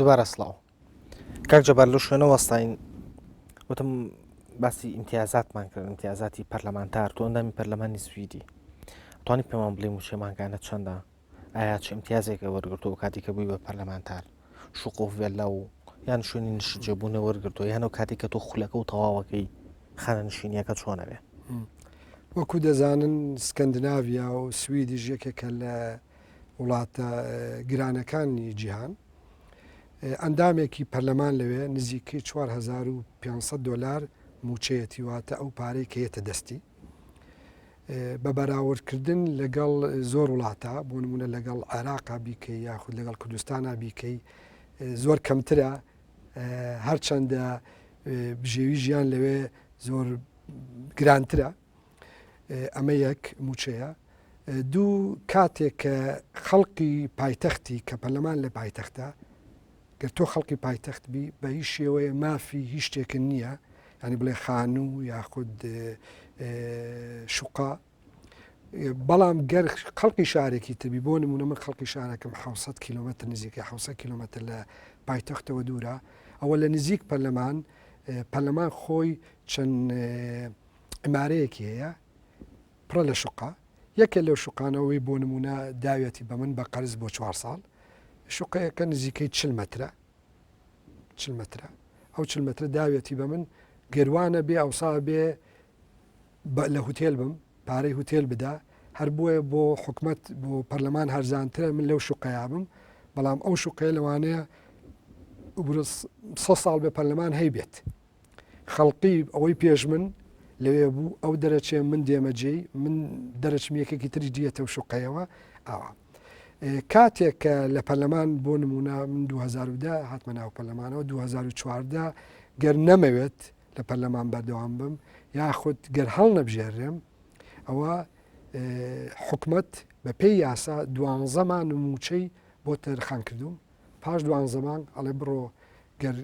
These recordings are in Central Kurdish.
دووبارە سڵاو کاک جەبار لەو شوێنە وەستاین وتم باسی ئیمتیازاتمان کرد ئیمتیازاتی پەرلەمانتار تۆ ئەندامی پەرلەمانی سویدی توانی پێمان بڵێ موچەی مانگانە چەندە ئایا چ ئیمتیازێکە وەرگرتووە کاتی کە بووی بە پەرلەمانتار شوقە و ڤێلا و یان شوێنی نیشتەجێبوونە وەرگرتووە یان ئەو کاتی کە تۆ خولەکە و تەواوەکەی خانەنشینیەکە چۆنەبێ وەکو دەزانن سکەندناڤیا و سویدیش یەکێکە لە وڵاتە گرانەکانی جیهان ئەندامێکی پەرلەمان لەوێ نزیکەی 4500 دلار موچەیەتی واتە ئەو پارەی کە یەتە دەستی بە بەراوردکردن لەگەڵ زۆر وڵاتە بۆ نمونە لەگەڵ عێراقا بیکەی یاخود لەگەڵ کوردستانە بیکەی زۆر کەمترە هەرچەندە بژێوی ژیان لەوێ زۆر گرانترە ئەمە یەک موچەیە دوو کاتێک کە خەڵکی پایتەختی کە پەرلەمان لە پایتەختە گەر تۆ خەڵکی پایتەخت بی بە هیچ شێوەیە مافی هیچ شتێکن نییە ینی بڵێ خانوو یاخود شوقا بەڵام گەر خەڵکی شارێکی تربی بۆ نمونە من خەڵکی شارەکەم 600 کیلومتر نزیکەی 600 کیلومتر لە پایتەختەوە دوورە ئەوە لە نزیک پەرلەمان پەرلەمان خۆی چەند عمارەیەکی هەیە پڕە لە شوقە، یەکێ لەو شوقانەوەی بۆ نموونە داویەتی بە من بە قەرز بۆ چوار ساڵ، شوقەیەکە نزیکەی چل مەترە، چل مەترە، ئەو چل مەترە داویەتی بە من، گەر وا نەبێ ئەوسا بێ لە هوتێل بم، پارەی هوتێل بدا، هەر بۆیە بۆ حکومەت بۆ پەرلەمان هەرزانترە من لەو شوقەیا بم، بەڵام ئەو شوقەیە لەوانەیە سە ساڵ بێ پەرلەمان هەیبێت. خەڵقی ئەوەی پێش من لەوێ بوو ئەو دەرەچێ من دێمە جێی من دەرەچم یەکێکی تری دیەتە و شوقەیەوە ئاوا کاتێک کە لە پەرلەمان بۆ نمونە من 2010 هاتمە ناو پەرلەمانەوە 2014 گەر نەمەوێت لە پەرلەمان بەردەوام بم یاخود گەر هەڵ نەبژێرێم ئەوە حکومت بە پێی یاسا دوانزەمان و موچەی بۆ تەرخان کردوم پاش دوانزەمان ئەڵێ بڕۆ گەر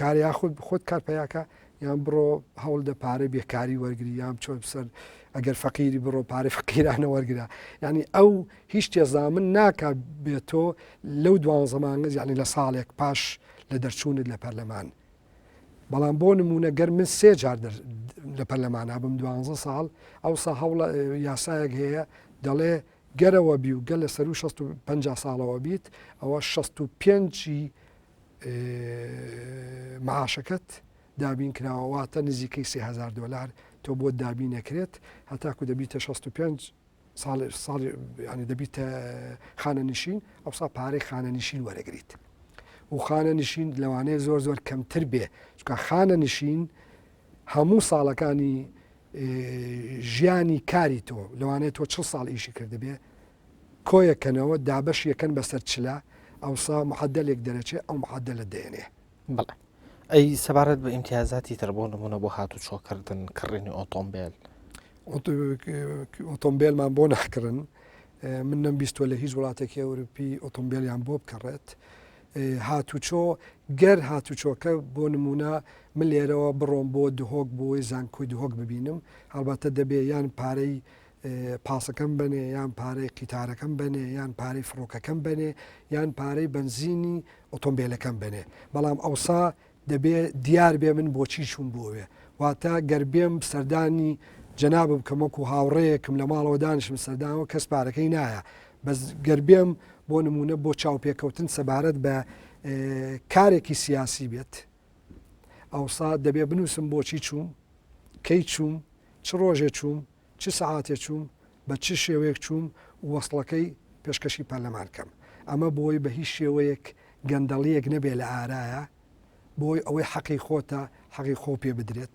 کار یاخود خۆت کار پیاکە یان بڕۆ هەوڵ دە پارەی بێکاری وەرگری یان بچۆ سەر ئەگەر فەقیری بڕۆ پارەی فەقیرانە وەرگرە یعنی ئەو هیچ تێزامن ناکا بێت تۆ لەو دوانزە مانگە یعنی لە ساڵێک پاش لە دەرچوونت لە پەرلەمان بەڵام بۆ نمونە گەر من سێ جار لە پەرلەمانا بم دوانزە ساڵ ئەوسا هەوڵە یاسایەک هەیە دەڵێ گەرەوە بی و گەل لە سەرو 50 ساڵەوە بیت ئەوە 65 معاشەکەت دابین کراوە واتە نزیکەی 3000 دلار تۆ بۆت دابین نەکرێت هەتاکو دەبیتە 65 ساڵ ساڵ ینی دەبیتە خانە نشین ئەوسا پارەی خانە نشین وەرەگریت و خانە نشین لەوانەیە زۆر زۆر کەمتر بێ چکە خانە نشین هەموو ساڵەکانی ژیانی کاری تۆ لەوانەیە تۆ چ ساڵ ئیشی کردبێ کۆیەکەنەوە دابەشی یەکەن بەسەر چلا ئەوسا معەدەلێک دەرەچێ ئەو معەدەلە دێنێ. بەڵێ ئەی سەبارەت بە ئیمتیازاتی تر بۆ نمونە بۆ هاتوچۆکردن کڕینی ئۆتۆمبێل؟ ئۆتۆمبێلمان بۆ ناکڕن من نەمبیستوە لە هیچ وڵاتێکی ئەوروپی ئۆتۆمبێلیان بۆ بکڕێت هاتوچۆ گەر هاتوچۆکە بۆ نمونە من لێرەوە بڕۆم بۆ دهۆک بۆی زانکۆی دهۆک ببینم هەڵبەتە دەبێ یان پارەی پاسەکەم بەنێ یان پارەی قیتارەکەم بەنێ یان پارەی فڕۆکەکەم بەنێ یان پارەی بەنزینی ئۆتۆمبیلەکەم بەنێ بەڵام ئەوسا دەبێ دیار بێ من بۆچی چوون بۆوێ واتە گەر بێم سەردانی جەنابم کەم وەکو هاوڕێیەکم لە ماڵەوە دانیشم سەردانەوە کەس پارەکەی نایە بەس گەر بێم بۆ نمونە بۆ چاوپێکەوتن سەبارەت بە کارێکی سیاسی بێت ئەوسا دەبێ بنووسم بۆچی چووم کەی چووم چ ڕۆژێ چووم چ سەعاتێ چووم، بە چ شێوەیەک چووم و وەسڵەکەی پێشکەشی پەرلەمان کەم. ئەمە بۆی بە هیچ شێوەیەک گەندەڵییەک نەبێ لە ئارایا، بۆی ئەوەی حەقی خۆتە حەقی خۆو پێ بدرێت،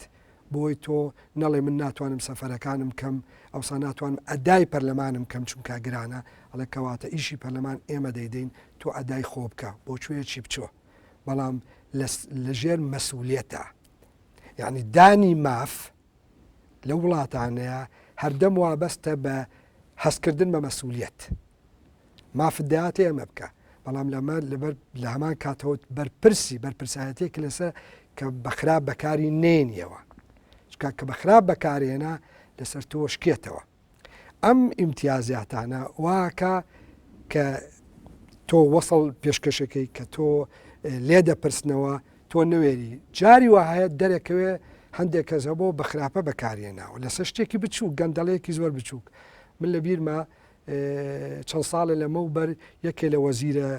بۆی تۆ نەڵێ من ناتوانم سەفەرەکانم کەم، ئەوسا ناتوانم ئەدای پەرلەمانم کەم چونکا گرانە، ئەڵێ کەواتە ئیشی پەرلەمان ئێمە دەیدەین تۆ ئەدای خۆ بکە، بۆ کوێ چی بچۆ، بەڵام لە ژێر مەسولیەتە. یەعنی دانی ماف لەو وڵاتانەیە هەردەم وابەستە بە هەستکردن بە مەسولیەت مافت دااتێ ئەمە بکە بەڵام لەمە لەبەر لە هەمان کاتەوە بەرپرسی بەرپرسایەتێک لەسەر کە بەخراپ بەکاری نێنیەوە چکا کە بەخراپ بەکارێنا لەسەر تۆ شکێتەوە ئەم ئیمتیازاتانە واکە کە تۆ وەسڵ پێشکەشەکەی کە تۆ لێ دەپرسنەوە تۆ نەوێری جاری وا هەیە دەرەکەوێ هەندێک کەس هەبوو بە خراپە بەکارێناوە لەسەر شتێکی بچووک گەندەڵەیەکی زۆر بچووک من لە بیرمە چەند ساڵێ لەمەو بەر یەکێ لە وەزیرە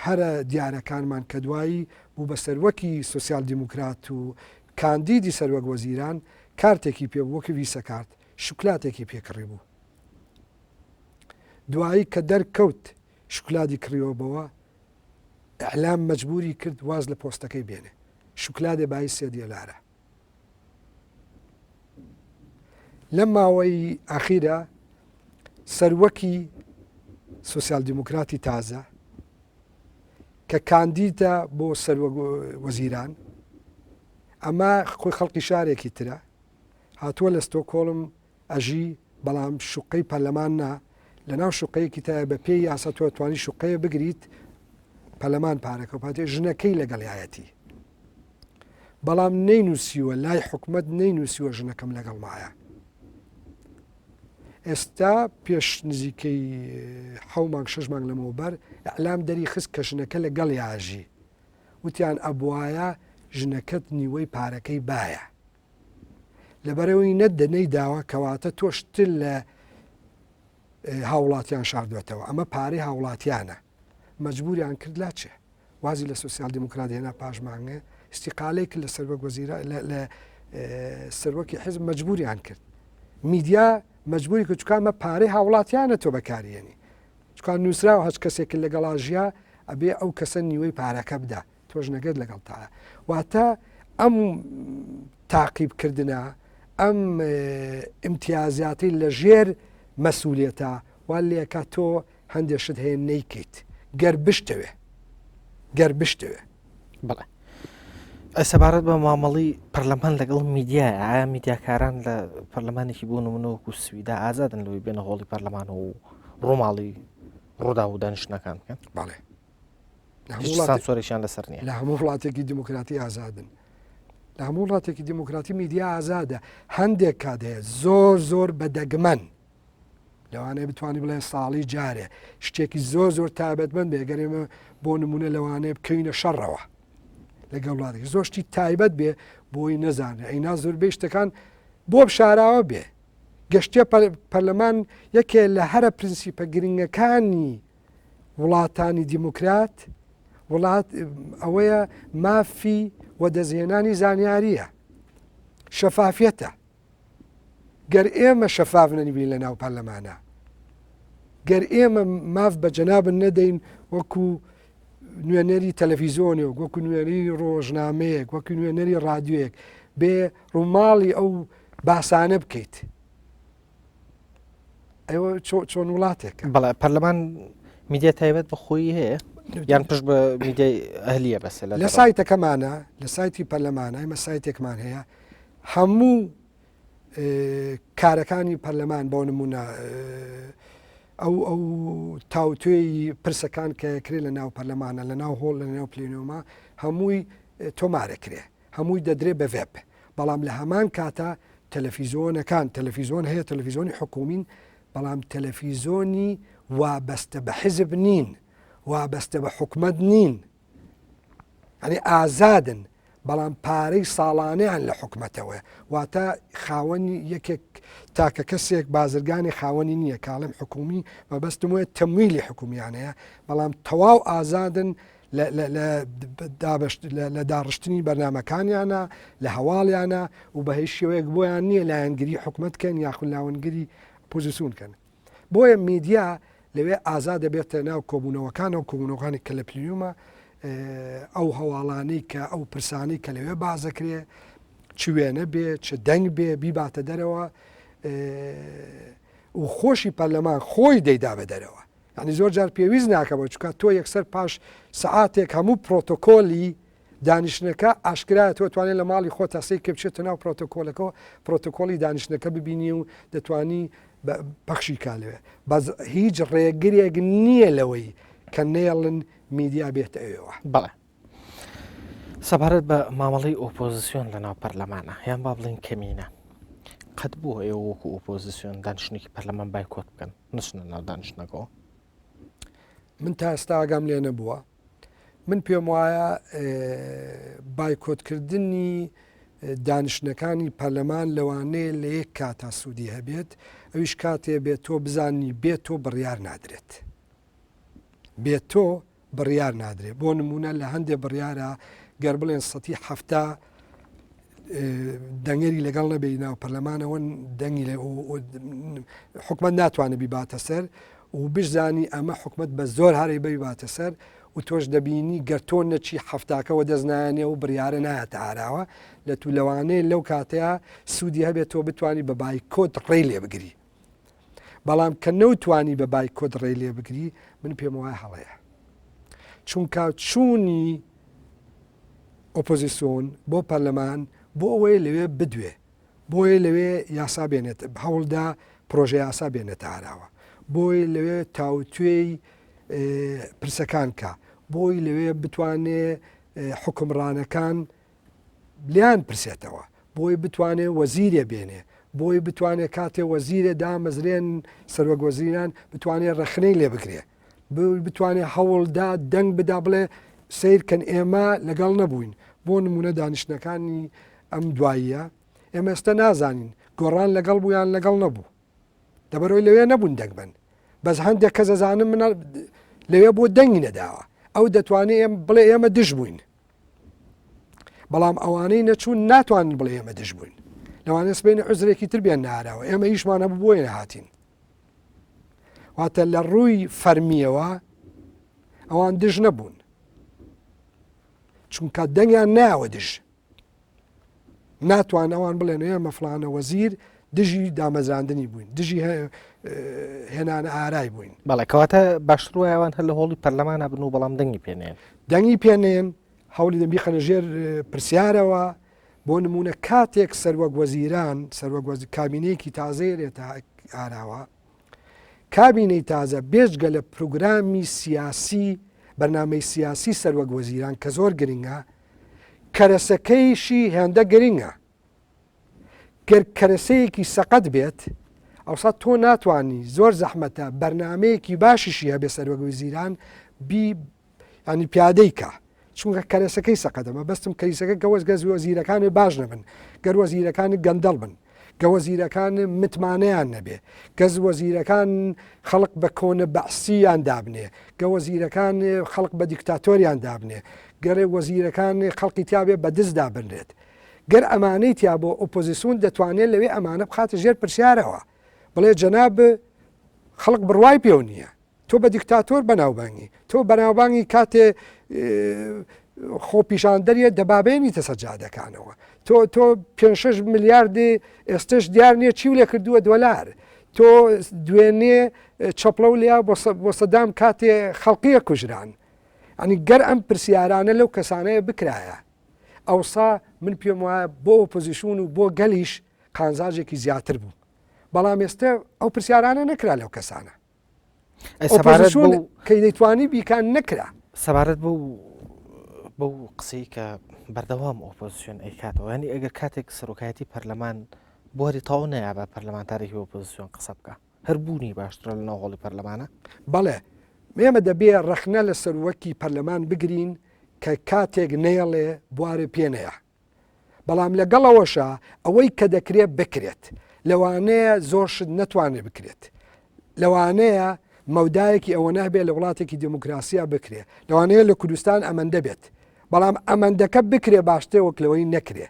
هەرە دیارەکانمان کە دوایی بوو بە سەروەکی سوسیال دیموکرات و کاندیدی سەروەک وەزیران کارتێکی پێ بوو وەکو ڤیسە کارت شوکلاتێکی پێکڕی بوو دوایی کە دەرکەوت شوکلادی کڕیوە بەوە ئیعلام مەجبوری کرد واز لە پۆستەکەی بێنێ شوکلادێ بایی سێ دیۆلارە لەم ماوەی ئاخیرە سەروەکی سوسیال دیموکراتی تازە کە کاندیدە بۆ سەروەک وەزیران ئەمە خۆی خەڵکی شارێکی ترە هاتووە لە ستۆکۆڵم ئەژی بەڵام شوقەی پەرلەمان نا لەناو شوقەیەکی تایە بە پێی یاسا تۆ توانی شوقەیە بگریت پەرلەمان پارەکە و پاتێ ژنەکەی لەگەڵیایەتی بەڵام نەینووسیوە لای حکومت نەینووسیوە ژنەکەم لەگەڵ مایە ئێستا پێش نزیکەی حەو مانگ شش مانگ لەمەوبەر ئەلام دەری خست کە ژنەکە لەگەڵ یاژی وتیان ئەبواە ژنەکەت نیوەی پارەکەی باە لەبەرئەوەی نە نەیداوە کەواتە تۆ شتت لە هاوڵاتیان شاردوێتەوە ئەمە پارەی هاوڵاتیانە مەجبوریان کرد لاچێ وازی لە سوسیال دیموکرات هێنا پاش مانگێ ئیستیقالەی کرد لە سەروەک وەزیرە لە سەرۆکی حزب مەجبوریان کرد میدیا مەجبوری کە چکامە پارەی هاوڵاتیانە تۆ بەکاریێنی چکان نووسراوە هەچ کەسێک لەگەڵا ژیا ئەبێ ئەو کەسە نیوەی پارەکە بدا تۆش نەگەت لەگەڵتایە واتە ئەم تاقیبکردە ئەم ئیمتیازاتی لە ژێر مەسوولێتە وا لێکا تۆ هەندێک شت هەیە نیکەیت گەر بشتەوێ گەر بشتەوێ بڵێ سەبارەت بە مامەڵی پەرلەمان لەگەڵ میدیای ئایا میدیاکاران لە پەرلەمانێکی بۆ نمونەوەکو سویدا ئازادن لەوەی بێنە هۆڵی پەرلەمان و ڕووماڵی ڕوودا و دانیشتنەکان بکەن بەڵێ سانسۆرێکیان لەسەر نییە لە هەموو وڵاتێکی دیموکراتی ئازادن لە هەموو وڵاتێکی دیموکراتی میدیا ئازادە هەندێک کات هەیە زۆر زۆر بە دەگمەن لەوانەیە بتوانانی بڵێن ساڵی جارێ شتێکی زۆر زۆر تایبەتمەند بێ گەر ئێمە بۆ نمونە لەوانەیە بکەوینە شەڕەوە لەگەڵ وڵاتێک زۆر شتی تایبەت بێ بۆی نەزانێ ئەینا زۆربەی شتەکان بۆ بشاراوە بێ گەشتە پەرلەمان یەکێ لە هەرە پرنسیپە گرنگەکانی وڵاتانی دیموکرات وڵات ئەوەیە مافی وەدەستهێنانی زانیاریە شەفافیەتە گەر ئێمە شەفاف نەبین لە ناو پەرلەمانە گەر ئێمە ماف بە جەنابن نەدەین وەکو نوێنەری تەلەفیزۆنێک وەکو نوێنەری ڕۆژنامەیەک وەکو نوێنەری رادیۆیەک بێ ڕووماڵی ئەو باسانە بکەیت ئەوە چۆن وڵاتێکە؟ بەڵێ پەرلەمان میدیای تایبەت بە خۆی هەیە یان پشت بە میدیای ئەهلیە بەسە لە سایتەکەمانە لە سایتی پەرلەمانە ئێمە سایتێکمان هەیە هەموو کارەکانی پەرلەمان بۆ نمونە ئەو ئەو تاوتوێی پرسەکان کە کرێ لە ناو پەرلەمانە لە ناو هۆڵ لە ناو پلینۆما هەمووی تۆمارەکرێ هەمووی دەدرێ بە ڤێب بەڵام لە هەمان کاتا تەلەفیزۆنەکان تەلەفیزۆن هەیە تەلەفیزۆنی حکومین بەڵام تەلەفیزۆنی وابەستە بە حزب نین وابەستە بە حکومت نین ئەنی ئازادن بەڵام پارەی ساڵانیان لە حکومەتەوەیە واتە خاوەنی یەکێک تاکە کەسێک بازرگانی خاوەنی نییە کاڵم حکومی مەبەستم وێ تەمویلی حکومیانەیە بەڵام تەواو ئازادن لە داڕشتنی بەرنامەکانیانە، لە هەواڵیانە و بە هیچ شێوەیەک بۆیان نییە لایەنگری حکومەت کەن یاخود لاوەنگری ئۆپۆزیسیۆن کەن. بۆیە میدیا لەوێ ئازاد دەبێتە ناو کۆبوونەوەکانەوە، کۆبوونەوەکانی کە لە پلینیومە ئەو هەواڵانەی کە ئەو پرسانەی کە لەوێ باس دەکرێ چ وێنە بێ چ دەنگ بێ بیباتە دەرەوە و خۆشی پەرلەمان خۆی دەیدا بە دەرەوە. یانی زۆر جار پێویست ناکە بۆ چکە تۆ یەکسەر پاش سەعاتێک هەموو پرۆتۆکۆلی دانیشتنەکە ئاشکرایە تۆ توانێت لە ماڵی خۆت تا سەیر کە بچێتە ناو پرۆتۆکۆلەکەەوە پرۆتۆکۆلی دانیشتنەکە ببینی و دەتوانی پەخشی کا لەوێ بەس هیچ ڕێگرێک نییە لەوەی کە نێڵن میدیا بێتە ئەوێوە. بەڵێ سەبارەت بە مامەڵەی ئۆپۆزیسیۆن لە ناو پەرلەمانە یان با بڵێین کەمینە قەت بووە ئێوە وەکو ئۆپۆزیسیۆن دانیشتنێکی پەرلەمان بایکۆت بکەن نچنە ناو دانیشتنەکەەوە؟ من تا ئێستا ئاگام لێ نەبووە. من پێم وایە بایکۆتکردنی دانیشتنەکانی پەرلەمان لەوانەیە لە یەک کاتا سوودی هەبێت ئەویش کاتێ بێت تۆ بزانی بێت تۆ بڕیار نادرێت بێت تۆ بڕیار نادرێت بۆ نمونە لە هەندێ بڕیارە گەر بڵێن سەتی هەفتا دەنگەری لەگەڵ نەبێ ناو پەرلەمانەوە دەنگی حکومت ناتوانێت بیباتە سەر و بشزانی ئەمە حکومت بە زۆر هەرەی بیباتە سەر و تۆش دەبینی گەر تۆ نەچی هەفتاکەوە دەست نایەنێ و بڕیارە نایەتە ئاراوە لە تو لەوانەیە لەو کاتەیە سوودی هەبێت تۆ بتانی بە بایکۆت ڕێی لێ بگری بەڵام کە نەوتوانی بە بایکۆت ڕێی لێ بگری من پێم وایە هەڵەیە چونکە چوونی ئۆپۆزیسیۆن بۆ پەرلەمان بۆ ئەوەیە لەوێ بدوێ، بۆیە لەوێ یاسا بێنێت، هەوڵدا پرۆژە یاسا بێنێتە ئاراوە، بۆی لەوێ تاوتوێی پرسەکان کا، بۆی لەوێ بتوانێ حوکمڕانەکان لیان پرسێتەوە، بۆی بتوانێ وەزیرێ بێنێ، بۆی بتوانێ کاتێ وەزیرێ دامەزرێن سەرۆک وەزیران بتوانێ ڕەخنەی لێ بگرێ. بتوانێ هەوڵدا دەنگ بدا بڵێ سیرکەن ئێمە لەگەڵ نەبووین بۆ نمونە دانیشتنەکانی ئەم دواییە ئێمە ئێستا نازانین گۆڕان لەگەڵ بوویان لەگەڵ نەبوو دەبەرەوەی لەوێ نەبوون دەگبن بەس هەندێک کەس ئەزانم من لەوێ بۆ دەنگی نەداوە ئەو دەتوانێت ئێم بڵێ ئێمە دژ بووین بەڵام ئەوانەی نەچوون ناتوانن بڵێ ئێمە دژ بووین لەوانە سبینی عزرێکی تر بێن ناراوە ئێمە ئیشمان هەبوو بۆیە هاتین واتە لە ڕووی فەرمیەوە ئەوان دژ نەبوون چونکە دەنگیان ناوە دژ ناتوان ئەوان بڵێن ئێمە فلانە وەزیر دژی دامەزراندنی بووین دژی هێنان ئارای بووین بەڵێ کەواتە باشتر وایە ئەوان هەر لە هۆڵی پەرلەمانە بن و بەڵام دەنگی پێنێن دەنگی پێنێن هەوڵی دەم بیخەنە ژێر پرسیارەوە بۆ نمونە کاتێک سەروەک وەزیران سەروەک وەزیر کابینەیەکی تازەیە لێتە ئاراوە کابینەی تازە بێجگە لە پرۆگرامی سیاسی بەرنامەی سیاسی سەروەک وەزیران کە زۆر گرنگە کەرەسەکەیشی هێندە گرنگە گەر کەرەسەیەکی سەقەت بێت ئەوسا تۆ ناتوانی زۆر زەحمەتە بەرنمەیەکی باشیشی هەبێ سەروەک وەزیران بی ینی پیادەی کە چونکە کەرەسەکەی سەقەتە مەبەستم کەیسەکە گەوەز گەز وەزیرەکانی باش نەبن گەر وەزیرەکانی گەندەڵ بن گە وەزیرەکان متمانەیان نەبێ گەز وەزیرەکان خەڵک بە کۆنە بەعسیان دابنێ گە وەزیرەکان خەڵک بە دیکتاتۆریان دابنێ گەرێ وەزیرەکان خەڵکی تیاابێ بە دز دابنرێت گەر ئەمانەی تیا بۆ ئۆپۆزیسیۆن دەتوانێت لەوێ ئەمانە بخاتە ژێر پرسیارەوە بڵێ جەناب خەڵک بڕوای پێو نییە تۆ بە دیکتاتۆر بەناوبانگی تۆ بەناوبانگی کاتێ خۆپیشاندەریە دەبابێنیتە سەر جادەکانەوە تۆ تۆ 5 میلیاردی ئێستش دیار نییە چی لێ کردووە دۆلار تۆ دوێنێ چەپڵە و لیا بۆ سەدام کاتێ خەڵقیە کوژران ئەنی گەر ئەم پرسیارانە لەو کەسانەیە بکرایە ئەوسا من پێم وایە بۆ ئۆپۆزیسیۆن و بۆ گەلیش قانزاجێکی زیاتر بوو بەڵام ئێستا ئەو پرسیارانە نەکرا لەو کەسانە سەبارەت بەو کەی دەیتوانی بیکان نەکرا. سەبارەت بەو بەو قسەی کە بەردەوام ئۆپۆزیسیۆن ئەیکاتەوە یانی ئەگەر کاتێک سەرۆکایەتی پەرلەمان بواری تەواو نەیا بە پەرلەمانتارێکی ئۆپۆزیسیۆن قسە بکە هەر بوونی باشترە لە ناو هۆڵی پەرلەمانە؟ بەڵێ ئێمە دەبێ ڕەخنە لە سەروەکی پەرلەمان بگرین کە کاتێک نەیەڵێ بوارێ پێ نەیە بەڵام لەگەڵ ئەوەشا ئەوەی کە دەکرێت بکرێت لەوانەیە زۆر شت نەتوانێت بکرێت لەوانەیە مەودایەکی ئەوە نەبێت لە وڵاتێکی دموکراسیا بکرێ لەوانەیە لە کوردستان ئەمەندە بێت بەڵام ئەمەندەکە بکرێ باشترێ وەک لەوەی نەکرێ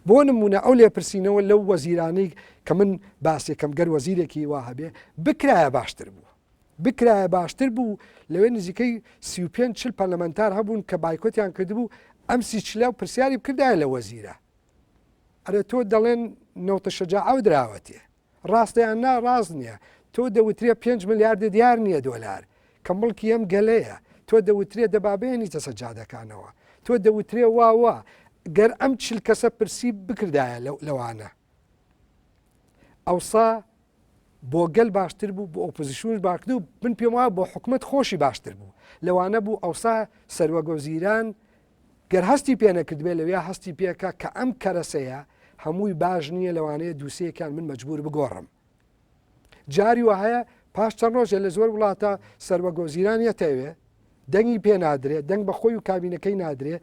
بۆ نمونە ئەو لێپرسینەوە لەو وەزیرانەی کە من باسێکم گەر وەزیرێکی وا هەبێ بکرایە باشتر بوو بکرایە باشتر بوو، لەوێ نزیکەی 35 چل پەرلەمەنتار هەبوون کە بایکۆتیان کردبوو، ئەم سی چلە پرسیاری بکردایە لە وەزیرە ئەرێ تۆ دەڵێن نەوتە شەجاعە و دراوەتێ ڕاستە یان نا ڕاست نییە تۆ دەوترێ 5 ملیارد دیار نییە دۆلار کە مڵکی ئەم گەلەیە تۆ دەوترێ دەبابێنیتە سەر جادەکانەوە تۆ دەوترێ وا وا گەر ئەم چل کەسە پرسی بکردایە لەوانە ئەوسا بۆ گەل باشتر بوو بۆ ئۆپۆزیسیۆنش باشتر و من پێم وایە بۆ حکومەت خۆشی باشتر بوو لەوانە بوو ئەوسا سەروەگۆزیران گەر هەستی پێ نەکردبێ لەویا هەستی پێکە کە ئەم کەرەسەیە هەمووی باش نییە لەوانەیە دووسێکیان من مەجبور بگۆڕم جاری وهەیە پاش چەند ڕۆژێ لە زۆر وڵاتە سەروەگۆزیران یەتەوێ. دەنگی پێ نادرێ، دەنگ بە خۆی و کابینەکەی نادرێ،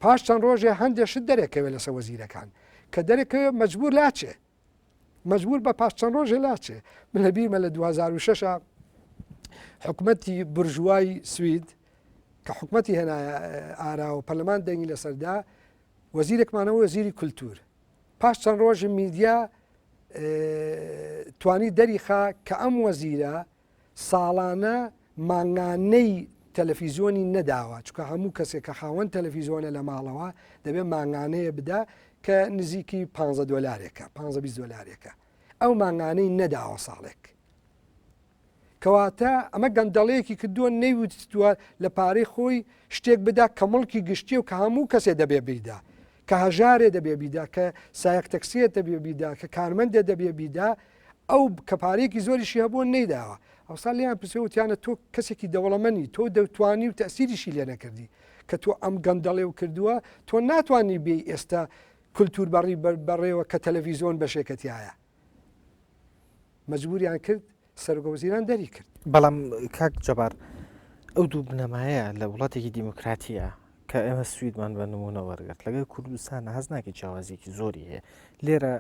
پاش چەند ڕۆژێ هەندێ شت دەرەکەوێ لەسەر وەزیرەکان، کە دەرەکەوێ مەجبوور لاچێ، مەجبوور بە پاش چەند ڕۆژێ لاچێ. من لە بیرمە لە 2006 حکومەتی برژوای سوید کە حکومەتی هێنایە ئارا و پەرلەمان دەنگی لەسەردا، وەزیرێکمانەوە وەزیری کولتوور، پاش چەند ڕۆژی میدیا توانی دەریخا کە ئەم وەزیرە ساڵانە مانگانەی تەلەفیزیۆنی نەداوە چکە هەموو کەسێک کە خاوەن تەلەفیزیۆنە لە ماڵەوە دەبێت مانگانەیە بدا کە نزیکی 15 دۆلارێکە 15 دۆلارێکە ئەو مانگانەی نەداوە ساڵێک کەواتە ئەمە گەندەڵیەکی کردووە نەیوتووە لە پارەی خۆی شتێک بدا کە مڵکی گشتیە و کە هەموو کەسێ دەبێ بیدا کە هەژارێ دەبێ بیدا کە سایەق تەکسیە دەبێ بیدا کە کارمەندێ دەبێ بیدا ئەو کە پارەیەکی زۆریشی هەبووە نەیداوە ئەوسا لێیان پرسیوە وتیانە تۆ کەسێکی دەوڵەمەنی تۆ دەتوانی و تەسیریشی لێ نەکردی کە تۆ ئەم گەندەڵێ و کردووە تۆ ناتوانانی بێ ئێستا کولتور بەڕی بەڕێوە کە تەلەڤیزیۆن بەشێکەتیایە مەجبوریان کرد سەرۆکوەزیران دەری کرد. بەڵام کاک جەبار ئەو دوو بنەمایە لە وڵاتێکی دیموکراتیە کە ئێمە سویدمان بە نمونە وەرگرت لەگەڵ کوردستان هەست ناکەی جیاوازیەکی زۆری هەیە لێرە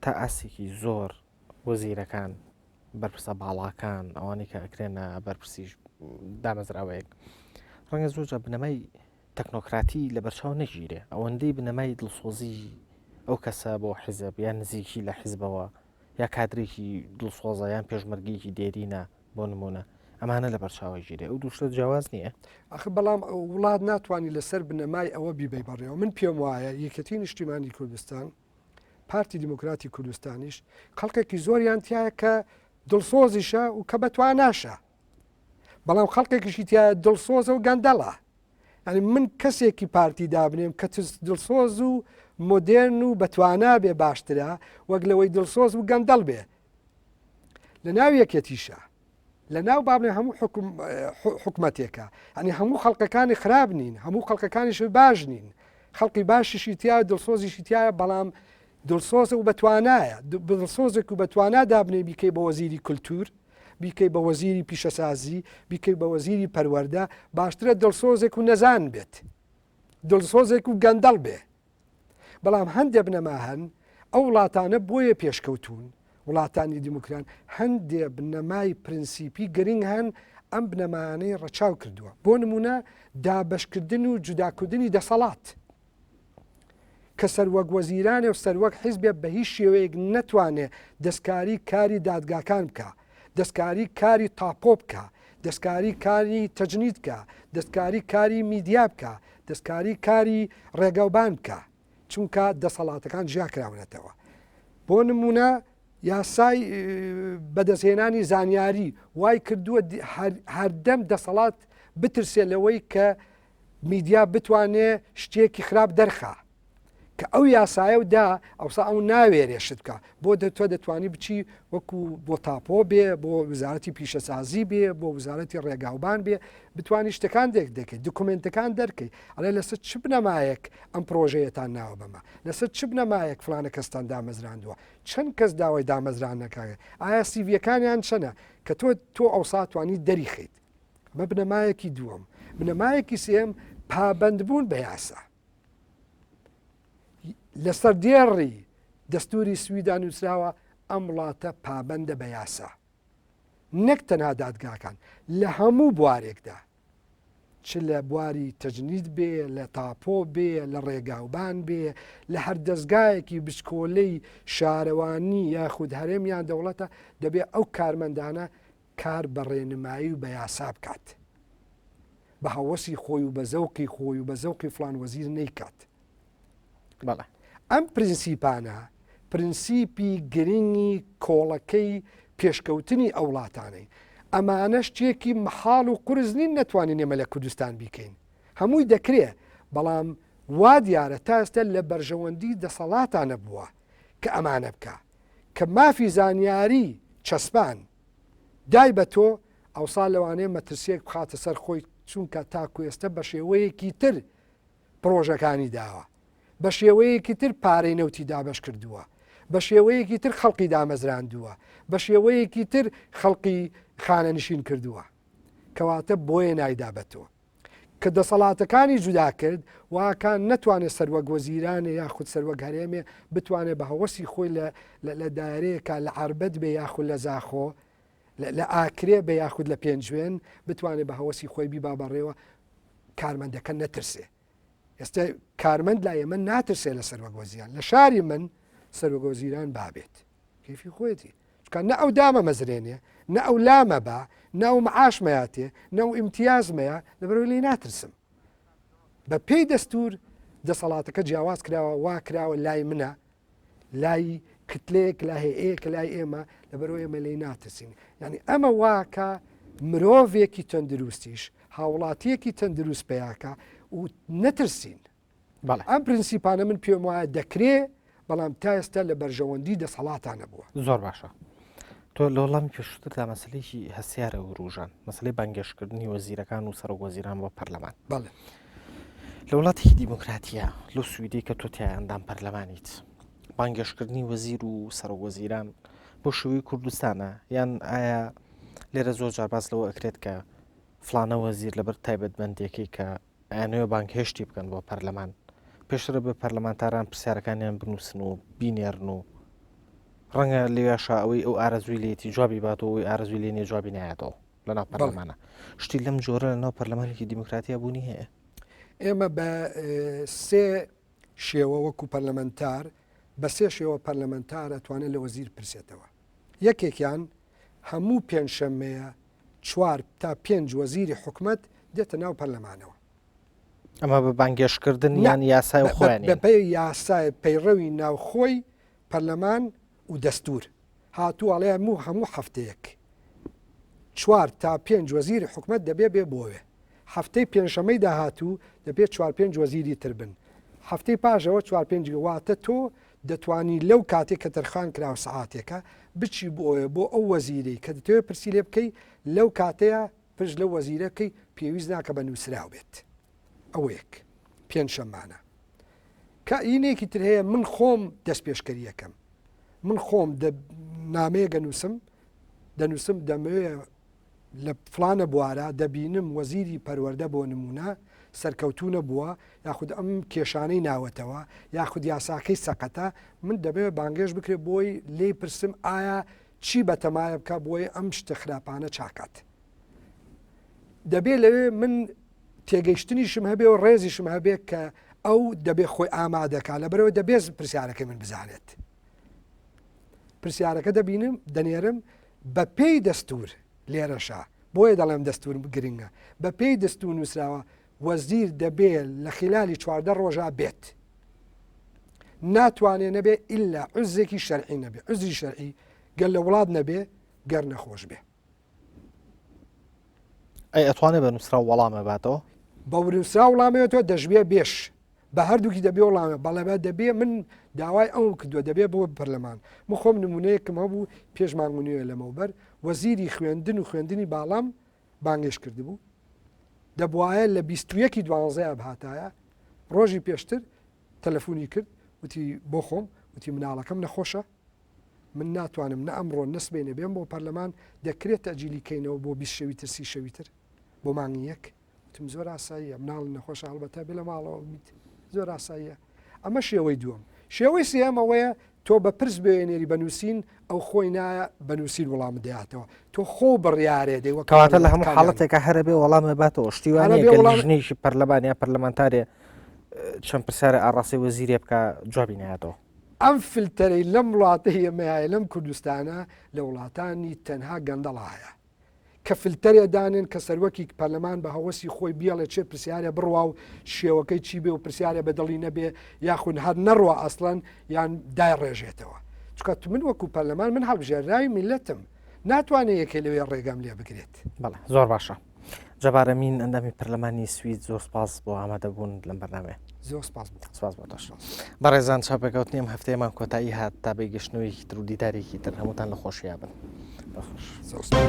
تا ئاستێکی زۆر وەزیرەکان بەرپرسە باڵاکان ئەوانەی کە ئەکرێنە بەرپرسی دامەزراوەیەک ڕەنگە زۆر جا بنەمای تەکنۆکراتی لەبەرچاو نەگیرێ، ئەوەندەی بنەمای دڵسۆزی ئەو کەسە بۆ حیزب یان نزیکی لە حیزبەوە یا کادرێکی دڵسۆزە یان پێشمەرگەیەکی دێرینە بۆ نمونە ئەمانە لەبەرچاو ئەگیرێ ئەو دوو شتە جیاواز نییە؟ ئەخ بەڵام وڵات ناتوانانی لەسەر بنەمای ئەوە بیبەی بەڕێوە من پێم وایە یەکێتی نیشتیمانی کوردستان پارتی دیموکراتی کوردستانیش خەڵکێکی زۆریان تایە کە دڵسۆزیشە و کە بەتواناشە بەڵام خەڵکێکیشی تایە دڵسۆزە و گەندەڵە یانی من کەسێکی پارتی دابنێم کە دڵسۆز و مۆدێرن و بەتوانا بێ باشترە وەک لەوەی دڵسۆز و گەندەڵ بێ لە ناو یەکێتیشە لە ناو بابلێ هەموو حکوم حکومەتێکە ئەنی هەموو خەڵکەکانی خراپ نین هەموو خەڵکەکانیش باش نین خەڵکی باشیشی تیا دڵسۆزیشی تایە بەڵام دڵسۆز و بەتوانایە دڵسۆزێک و بەتوانا دابنێ بیکەی بە وەزیری کولتور بیکەی بە وەزیری پیشەسازی، بیکەی بە وەزیری پەروەردە، باشترە دڵسۆزێک و نەزان بێت، دڵسۆزێک و گەندەڵ بێ. بەڵام هەندێ بنەما هەن، ئەو وڵاتانە بۆیە پێشکەوتوون، وڵاتانی دیموکران، هەندێ بنەمای پرنسیپی گرنگ هەن، ئەم بنەمایانەی ڕەچاو کردووە. بۆ نموونە دابەشکردن و جوداکردنی دەسەڵات. کە سەروەک وەزیرانێ و سەروەک حیزبێ بە هیچ شێوەیەک نەتوانێ دەستکاری کاری دادگاکان بکا، دەستکاری کاری تاپۆ بکا، دەستکاری کاری تەجنید بکا، دەستکاری کاری میدیا بکا، دەستکاری کاری ڕێگەوبان بکا، چونکە دەسەڵاتەکان جیا کراونەتەوە. بۆ نموونە یاسای بەدەستهێنانی زانیاری وای کردووە هەردەم دەسەڵات بترسێ لەوەی کە میدیا بتوانێ شتێکی خراپ دەرخا کە ئەو یاسایە و دا ئەوسا ئەو ناوێرێ شت بکە بۆ تۆ دەتوانی بچی وەکو بۆ تاپۆ بێ بۆ وزارەتی پیشەسازی بێ بۆ وزارەتی ڕێگاوبان بێ بتوانی شتەکان دێک دەکەیت دکومنتەکان دەرکەی ئەڵێ لەسەر چ بنەمایەک ئەم پرۆژەیەتان ناوە بەمە لەسەر چ بنەمایەک فلانە کەستان دامەزراندووە چەند کەس داوای دامەزرانەکە ئایا سیڤیەکانیان چەنە کە تۆ تۆ ئەوسا توانی دەریخیت ئەمە بنەمایەکی دووەم. بنەمایەکی سێیەم پابەندبوون بە یاسا. لەسەر دێڕی دەستوری سویدا نووسراوە ئەم وڵاتە پابەندە بە یاسا. نەک تەنها دادگاکان لە هەموو بوارێکدا چ لە بواری تەجنید بێ لە تاپۆ بێ لە ڕێگاوبان بێ لە هەر دەستگایەکی بچکۆلەی شارەوانی یاخود هەرێم یان دەوڵەتە دەبێ ئەو کارمەندانە کار بە ڕێنمایی و بە یاسا بکات، بە هەوەسی خۆی و بە زەوقی خۆی و بە زەوقی فڵان وەزیر نەیکات. بەڵێ. ئەم پرنسیپانە پرنسیپی گرنگی کۆڵەکەی پێشکەوتنی ئەو وڵاتانەی. ئەمانە شتێکی مەحاڵ و قورس نین نەتوانین ئێمە لە کوردستان بیکەین. هەمووی دەکرێ، بەڵام وا دیارە تا ئێستا لە بەرژەوەندی دەسەڵاتا نەبووە کە ئەمانە بکا. کە مافی زانیاری چەسپان دای بە تۆ، ئەوسا لەوانەیە مەترسییەک بخاتە سەر خۆی، چونکە تاکو ئێستە بە شێوەیەکی تر پڕۆژەکانی داوە، بە شێوەیەکی تر پارەی نەوتی دابەش کردووە، بە شێوەیەکی تر خەڵکی دامەزراندووە، بە شێوەیەکی تر خەڵکی خانەنشین کردووە. کەواتە بۆیە نایدا بە تۆ. کە دەسەڵاتەکانی جودا کرد واکان نەتوانێت سەروەک وەزیرانێ یاخود سەروەک هەرێمێ بتوانێت بە هەوەسی خۆی لە دایرەیەکە لە عربەت بێ یاخود لە زاخۆ لە ئاکرێ بە یاخود لە پێنجوێن بتوانێت بە هەوەسی خۆی بیبا بەڕێوە کارمەندەکە نەترسێ ئێستا کارمەند لای ئێمە ناترسێ لە سەروەک وەزیران لە شاری من سەروەک وەزیران بابێت کەیفی خۆیەتی چکە نە ئەو دامە مەزرێنێ نە ئەو لامە بە نە ئەو معاشمەیاتێ نە ئەو ئیمتیازمەیە لەبەرەوەی لی ناترسم بە پێی دەستور دەسەڵاتەکە جیاواز کراوە وا کراوە لای منە لای کتلەیەک لە هەیەیەک لای ئێمە لەبەرەوە ئێمە لی ناترسین یعنی ئەمە واکە مرۆڤێکی تەندروستیش هاوڵاتیەکی تەندروست پیاکە و نەترسین ئەم پرنسیپانە من پێم وایە دەکرێ بەڵام تا ئێستا لە بەرژەوەندی دەسەڵاتان نەبووە. زۆر باشە تۆ لە وەڵامی پێشووتردا مەسلەیەکی هەستیارە وروژان مەسلەی بانگێشتکردنی وەزیرەکان و سەرۆک وەزیران بۆ پەرلەمان بەڵێ لە وڵاتێکی دیموکراتیە لەو سویدی کە تۆ تیا ئەندام پەرلەمانیت بانگێشتکردنی وەزیر و سەرۆک وەزیران بۆ شێوەی کوردستانە یان ئایا لێرە زۆر جار باس لەوە ئەکرێت کە فلانە وەزیر لەبەر تایبەتمەندیەکەی کە ئەیانەوێ بانگهێشتی بکەن بۆ پەرلەمان پێشتر بە پەرلەمانتاران پرسیارەکانیان بنووسن و بینێرن و ڕەنگە لەوێشا ئەوەی ئەو ئارەزووی لێتی جوابی باتەوە ئەوی ئارەزووی لێ نیە جوابی نایەتەوە لەناو پەرلەمانە شتی لەم جۆرە لەناو پەرلەمانێکی دیموکراتیا بوونی هەیە ئێمە بە سێ شێوە وەکو پەرلەمەنتار بە سێ شێوە پەرلەمەنتار ئەتوانێت لە وەزیر پرسێتەوە یەکێکیان هەموو پێنجشەممەیە چوار تا پێنج وەزیری حکومەت دێتە ناو پەرلەمانەوە. ئەمە بە بانگێشتکردن یان یاسای خۆیان بەپێی یاسای پەیڕەوی ناوخۆی پەرلەمان و دەستور هاتوو ئەڵێ هەموو هەموو هەفتەیەک چوار تا پێنج وەزیری حکومەت دەبێ بێ بۆوێ هەفتەی پێنجشەمەی داهاتوو دەبێ چوار پێنج وەزیری تر بن هەفتەی پاشەوە چوار پێنج واتە تۆ دەتوانی لەو کاتێک کە تەرخان کراوە سەعاتێکە بچی بۆیە بۆ ئەو وەزیرەی کە دەتەوێت پرسی لێ بکەی لەو کاتەیە پرس لەو وەزیرە بکەی پێویست ناکە بە نووسراو بێت ئەوە یەک پێنجشەممانە کە ئینێکی تر هەیە من خۆم دەست پێشکەریەکەم من خۆم نامەیە گەنووسم دەنووسم دەمەوێ لە فڵانە بوارا دەبینم وەزیری پەروەردە بۆ نموونە سەرکەوتوو نەبووە یاخود ئەم کێشانەی ناوەتەوە یاخود یاساکەی سەقەتە من دەمەوێت بانگێشت بکرێت بۆی لێی پرسم ئایا چی بەتەمایە بکە بۆی ئەم شتە خراپانە چاکات دەبێ لەوێ من تێگەیشتنیشم هەبێ و ڕێزیشم هەبێ کە ئەو دەبێ خۆی ئامادەکا لەبەرەوە دەبێت پرسیارەکەی من بزانێت پرسیارەکە دەبینم دەنێرم بە پێی دەستور لێرەشا بۆیە دەڵێم دەستور گرنگە بە پێی دەستور نووسراوە وەزیر دەبێ لە خلالی 14 ڕۆژا بێت ناتوانێ نەبێ ئللا عزێکی شەرعی نەبێ عزری شەرعی گەر لە وڵات نەبێ گەر نەخۆش بێ ئەی ئەتوانێ بە نووسراو وەڵامە باتەوە؟ بە نووسراو وڵامەوێتەوە دەشبێ بێش بە هەردووکی دەبێ وڵامە بەڵێ بە دەبێ من داوای ئەو کردووە دەبێ بۆ پەرلەمان من خۆم نمونەیەکم هەبوو پێش مانگ و نوێ لەمەوبەر وەزیری خوێندن و خوێندنی باڵام بانگێش کردبوو دەبواە لە 21 دوانزەیە بهاتایە ڕۆژی پێشتر تەلەفۆنی کرد وتی بۆ خۆم وتی مناڵەکەم نەخۆشە من ناتوانم نە ئەمڕۆ نە سبەینێ بێم بۆ پەرلەمان، دەکرێت تەئجیلی کەینەوە بۆ 20 شەوی تر سی شەوی تر بۆ مانگی یەک؟ وتم زۆر ئاساییە، مناڵ نەخۆشە هەڵبەتە بێ لە ماڵەوە بیت زۆر ئاساییە. ئەمە شێوەی دووەم. شێوەی سێیەم ئەوەیە تۆ بە پرس بێنێری بە نووسین ئەو خۆی نایە بە نووسین وڵامت دەیاتەوە تۆ خۆ بڕیارێ دەی وەک کەواتە لە هەموو حاڵەتێکا هەرە بێ وەڵامێ باتەوە شتی وا نییە کە لیژنەیەکی پەرلەمان یا پەرلەمانتارێ چەند پرسیارێ ئاڕاستەی وەزیرێ بکا جوابی نایاتەوە. ئەم فلتەرەی لەم وڵاتەی ئێمە هەیە لەم کوردستانە لە وڵاتانی تەنها گەندەڵا هەیە کە فلتەرێ دانێن کە سەروەکی پەرلەمان بە هەوەسی خۆی بیاڵێ چێ پرسیارێ بڕوا و شێوەکەی چی بێ و پرسیارێ بە دڵی نەبێ یاخون هەر نەڕوا ئەسڵەن یان دای ڕێژێتەوە چکە من وەکو پەرلەمان من هەڵبژێراوی میلەتم ناتوانێت یەکێ لەوێ ڕێگەم لێ بگرێت. بەڵێ زۆر باشە. جەبار ئەمین ئەندامی پەرلەمانی سوید زۆر سپاس بۆ ئامادەبوون لەم بەرنامەیە. زۆر سپاس بۆ سپاس بۆ تۆش. بەڕێزان چاوپێکەوتنی ئەم هەفتەیەمان کۆتایی هات تا بە گەشتنەوەیەکی تر و دیدارێکی تر هەمووتان لە خۆشییا بن. بەخۆش. زۆر سپاس.